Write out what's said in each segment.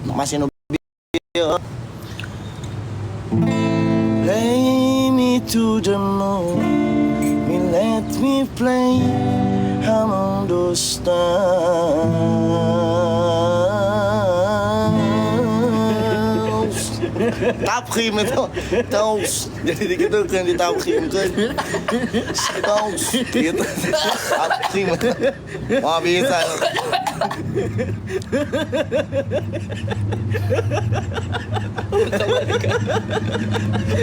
Masih nu bieu. Play me to the moon, me let me play among the stars. Tafkhim itu, taus. Jadi dikitukeun ditafkhimkeun. Taus gitu. Tafkhim. Wah, bisa.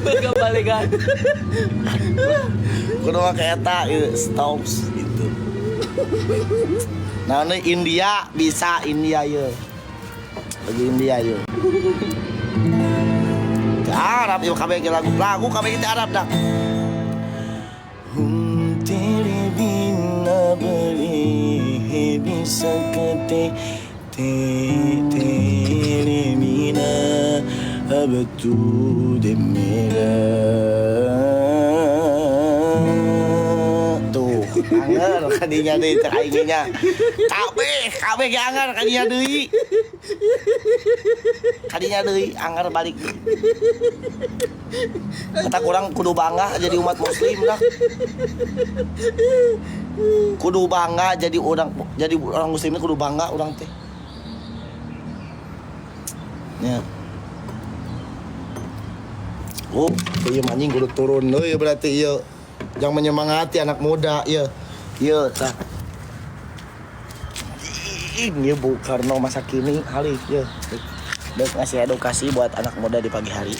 Kebalikan. Kudu make eta ieu stops gitu. Nah, ini India bisa India ye. Lagu India ye. Arab yuk kabeh lagu lagu kabeh kita Arab dah. हम तेरे बिना बड़े भी सकते थे तेरे बिना अब तू दे मेरा tuh anger kadinya deui cek aing nya kabeh kabeh ge anger kadinya deui kadinya deui anger balik kata kurang kudu bangga jadi umat muslim lah, kudu bangga jadi orang muslimnya, kudu bangga orang teh ya. Oh, iya anjing kudu turun deui berarti iya yang menyemangati anak muda iya iya tah. Ini Bu Karno masa kini kali ya. Dek ngasih edukasi buat anak muda di pagi hari.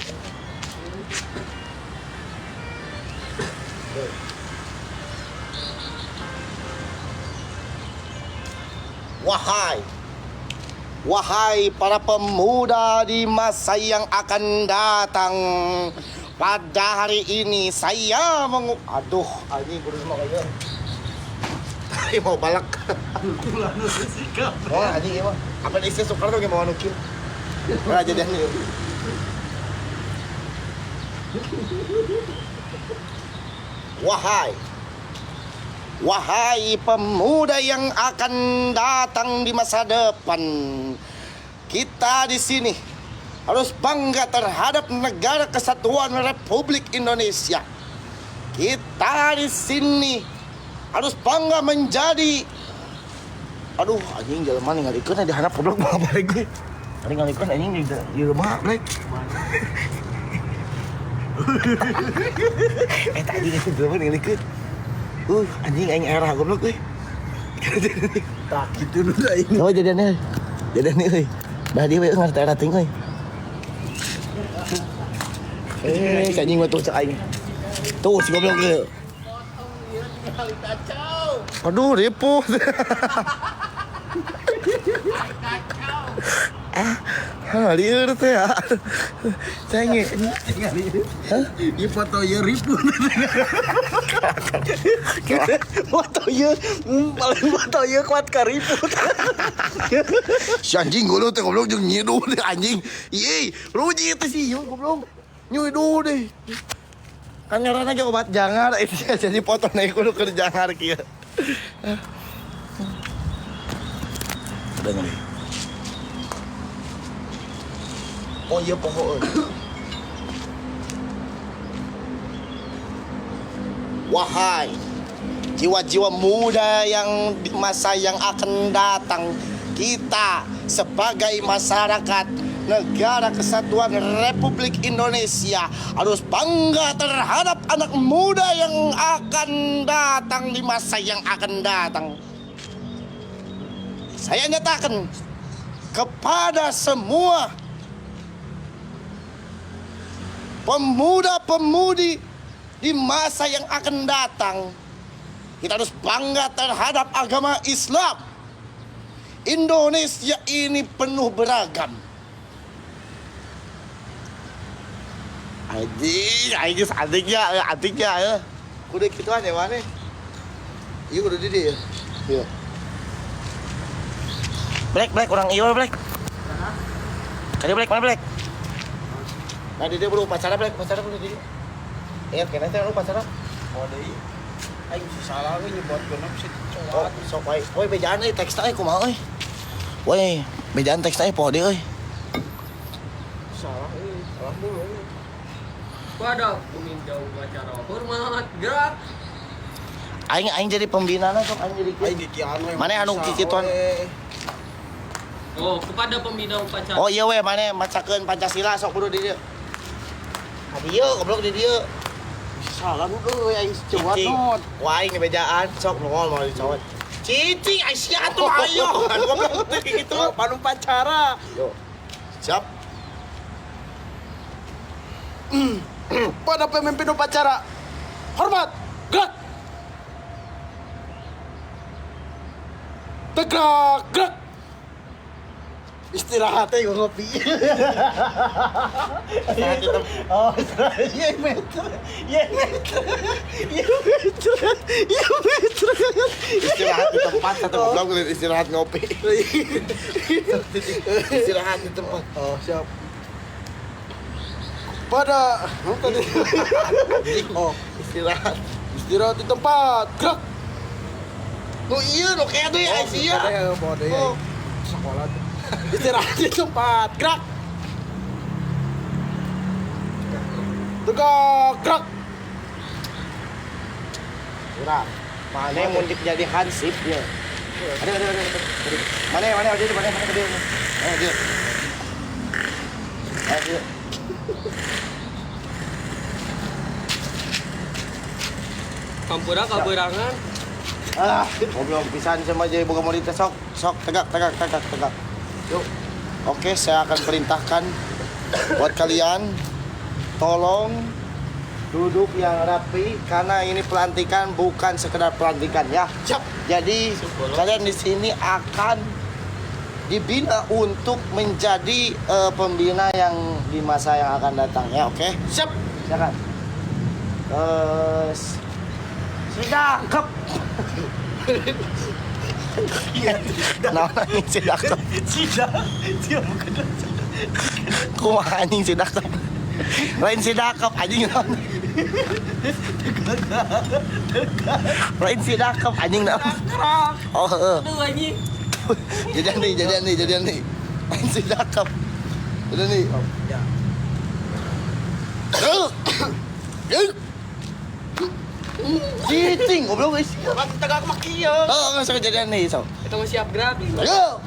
Wahai Wahai para pemuda di masa yang akan datang. Pada hari ini saya mengu... Aduh, anjing kudu mau kayak. Mau balak. Oh, anjing ieu mah. Apa istri Soekarno ge mau anu kieu. Nah, jadian ieu. Wahai Wahai pemuda yang akan datang di masa depan, kita di sini harus bangga terhadap negara kesatuan Republik Indonesia. Kita di sini harus bangga menjadi. Aduh, anjing jelema ningalikeun di handap goblok mau balik gue. Ningalikeun anjing di rumah, Blek. Eh, tadi itu jelema ningalikeun. Anjing aing era goblok euy. Tak gitu nu aing. Oh, jadiannya. Jadiannya euy. Dah dia we ngarti era ting euy. Eh, si anjing mah tuh cek aing. Tuh si goblok ieu. Aduh, ripuh. Ah, lieur teh ya. Cenge. Hah? Ieu foto ieu ripuh. Foto ieu paling foto ieu kuat ka ripuh. Si anjing goblok teh goblok jeung nyiduh deh anjing. Ih, ruji teh sih ieu goblok. Nyiduh deh. Kan ngaranna ge obat jangar itu jadi foto naik kudu keur jangar kieu. Udah ngeri. Oh iya pohon. Wahai jiwa-jiwa muda yang di masa yang akan datang, kita sebagai masyarakat Negara Kesatuan Republik Indonesia harus bangga terhadap anak muda yang akan datang di masa yang akan datang. Saya nyatakan kepada semua pemuda-pemudi di masa yang akan datang, kita harus bangga terhadap agama Islam. Indonesia ini penuh beragam. Anjing, aing geus adiknya, adiknya ya. Kudu kituan ya mana? Iya kudu di dieu. Iya. Black, black, orang iyo black. Kali black, mana black? Nah, di dia bro, upacara black, upacara bro di dia. Ingat kena teh upacara. Oh deui. Aing bisa salah we nyebutkeun bisa Oh, dicoat. sok wae. Woi, bejaan euy teksna euy kumaha euy. Woi, bejaan teksna euy poho deui euy. Salah euy, salah dulu euy. Pada pembina upacara hormat gerak. Aing aing jadi pembina sok aing jadi kieu. Aing gigian we. Mana anu bisa kikituan? we. Oh, kepada pembina upacara. Oh iya we mana macakeun Pancasila sok kudu di dieu. Ka dieu goblok di dieu. Salah dulu euy aing cewat Cicing. not. Wah aing bejaan sok nongol mau dicawat. Cicing Aisyah tuh ayo. Kan goblok teh gitu. Oh, panu pacara. Yo. Siap. Pada pemimpin upacara. Hormat. Gerak. Tegak, gerak. Istirahat ya gua ngopi. Istirahat di tempat. Oh, istirahat. Iya, meter. Iya, meter. Iya, meter. Iya, meter. Istirahat di tempat satu goblok istirahat ngopi. Istirahat di tempat. Oh, siap. Pada oh, tadi. Oh, Istirahat. istirahat di tempat. Gerak. Nu iya nu kayak deui Aisyah. Oh, bodoh ya. Oh. Sekolah tuh. Istirahat di tempat. Gerak. Tegak, gerak. Kurang. Mana mun jadi hansip ya. Aduh, aduh, aduh, aduh. Mana, mana, mana, mana, mana, mana, mana, dia. Mana dia. Kampura kaberangan. Ah, goblok pisan sama jadi boga murid teh sok, sok tegak, tegak, tegak, tegak. Yuk. Oke, saya akan perintahkan buat kalian tolong duduk yang rapi karena ini pelantikan bukan sekedar pelantikan ya. Siap. Jadi kalian di sini akan dibina untuk menjadi pembina yang di masa yang akan datang ya, oke? Siap. Silakan. Sidakep. Nah, anjing sidakep. Tidak, dia bukan. Kumaha anjing sidakep. Lain sidakep anjing naon. Lain sidakep anjing naon. Oh, heeh. Aduh anjing. Jadian nih, jadian nih, jadian nih. Lain sidakep. Jadian nih. Ya. Cicing, goblok guys. Tegak mah kieu. Oh, nggak usah kejadian nih, so. Itu mah siap gerak. Ayo.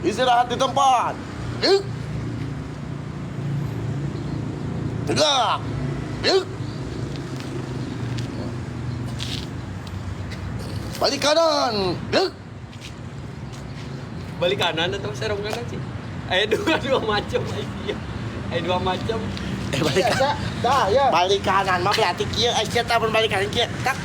Istirahat di tempat. Tegak. Balik kanan. Balik kanan atau serong kanan sih? Dua dua macam iya. Dua macam. Balik Biasa. Dah, ya. balik kanan mah berarti kieu sia tah balik kanan kieu. Tak.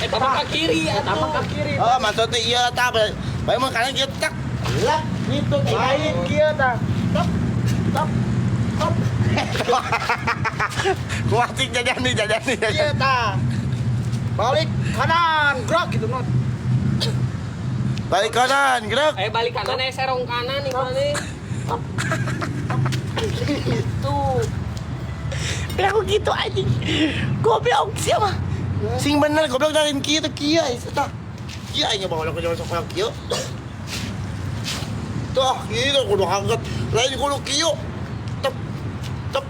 Tapak ke kiri, tapak ke kiri. Oh, maksudnya iya tah balik mah kanan kieu tak. Lah, itu lain kieu tah. Top. Top. Top. Kuatik jajan nih, jajan nih. Kieu tah. Balik kanan, gerak gitu not. Balik kanan, gerak. Balik kanan, serong kanan nih mana? Itu. Aku gitu anjing. Goblok siapa? Sing bener goblok dari kieu teh kieu eta. Kieu aing bawa ke jalan sok kieu. Tuh, kieu kudu hangat. Lain kudu kieu. Tep tep.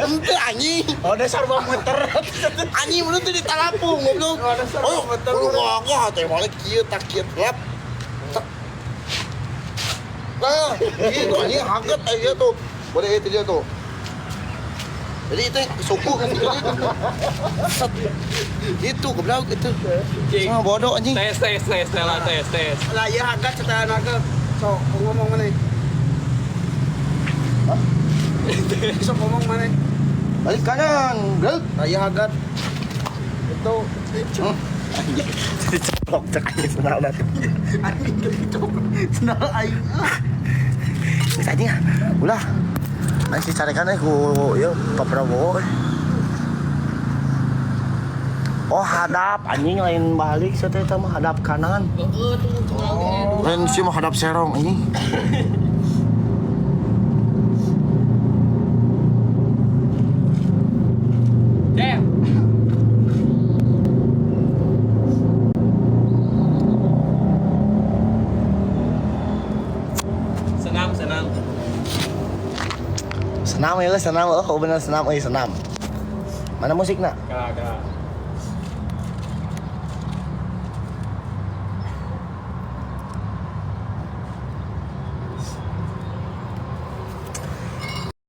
Ente anjing. Oh, dasar bawa muter. Anjing mun teh ditalapung goblok. Oh, dasar Oh, muter. kudu gagah teh balik kieu tak kieu lap. Tek. Nah, gitu anjing hangat aja tuh. Boleh itu dia tuh. Jadi itu suku kan itu. Set. Itu goblok itu. Sama bodoh anjing. Tes tes tes tes tes tes. Lah, ya hangat setelah naga. Sok ngomong mana? Sok ngomong mana? Balik kanan, gerak. Lah, ya hangat. Itu Anjing. Jadi ceplok cek anjing senal nanti. anjing gitu. Senal aing. Geus anjing ah. Ulah. Aing si carekan ku ieu Pak Prabowo. Oh, hadap anjing lain balik sia teh mah hadap kanan. Heeh tuh. Oh. Lain sih mah hadap serong anjing. Dem. Senam ya, senam. Oh, bener senam, euy senam. Mana musikna? Kala, kala.